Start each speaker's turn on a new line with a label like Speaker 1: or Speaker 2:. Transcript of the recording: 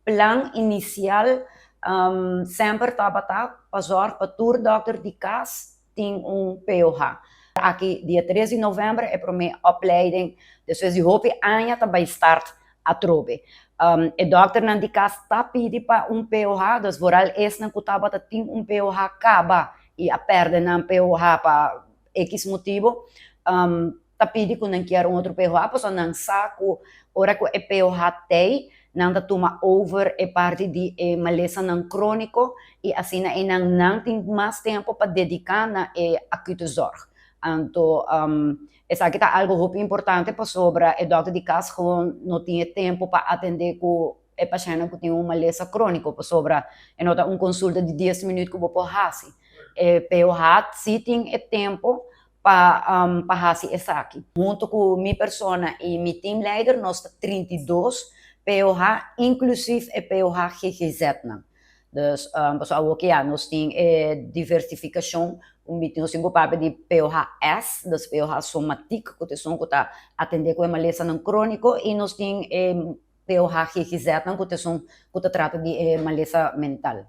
Speaker 1: Plan inisial semper tabata pa zorg pa tur dòkter di kas tin un POH. Aki dia 3 di novèmber e promé opleiding despues di hopi aña ta bai start atrobe. E dòkternan di kas ta pidi pa un POH, dus vooral esnan ku tabata tin un POH kaba i a pèrdè nan POH pa X motibu, ta pidi ku nan kier un otro POH pasobra nan sa ku ora ku e POH t'ei, nan ta tuma over e parti di e malesanan króniko i asina einan nan tin mas tempu pa dediká na e acute zorg. Anto esaki ta algu hopi importante pasobra e dòkter di kas gewoon no tin e tempu pa atendé ku e pashèntnan ku tin un malesa króniko pasobra e no ta un konsulta di dies minüt ku bo por hasi. E POH si tin e tempu pa hasi esaki. Huntu ku mi persona i mi teamleider nos ta 32 POH inklusief e POH GGZ-nan. Dus pasobra awoki ya nos tin e diversifikashon, nos tin ku papia di POH-S, dus POH somatik ku ta esun ku ta atendé ku e malesanan króniko i nos tin e POH GGZ-nan ku ta esun ku ta trata di e malesa mental.